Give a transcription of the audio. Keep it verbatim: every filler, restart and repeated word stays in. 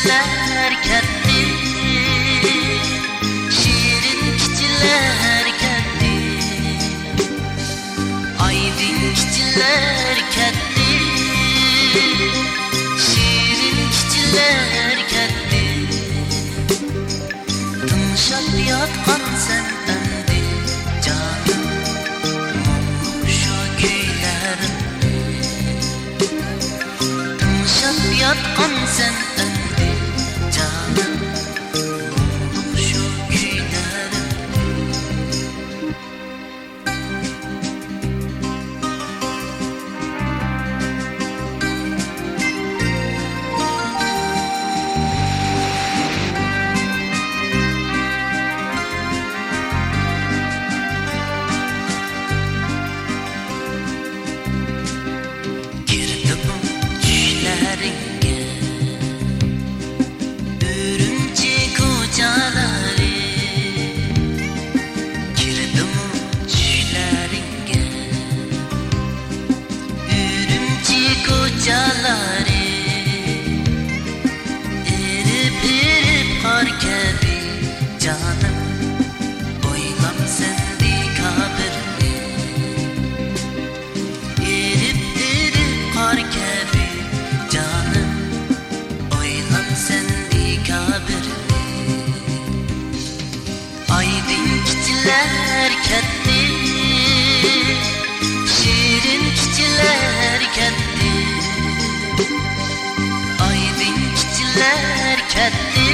كەچىلەر كەتتى، شېرىن كېچىلەر كەتتى. ئايدىڭ كېچىلەر كەتتى، شېرىن كېچىلەر كەتتى. تىڭشاپ ياتقانسەن ئەمدى جانىم، مۇشۇ كۈيلەرنى. تىڭشاپ ياتقانسەن ئەمدى جانىم، مۇشۇ كۈيلەرنى. كىردىمۇ چۈشلەرىڭگە ئۈرۈمچى كوچىلىرى؟ كىردىمۇ چۈشلەرىڭگە ئۈرۈمچى كوچىلىرى؟ ئېرىپ، ئېرىپ قار كەبى جانىم، ئويلامسەن دېكابىرنى؟ ئېرىپ، ئېرىپ قار كەبى جانىم، ئويلامسەن دېكابىرنى؟ ئايدىڭ كېچىلەر كەتتى، شېرىن كېچىلەر كەتتى. ئايدىڭ كېچىلەر كەتتى،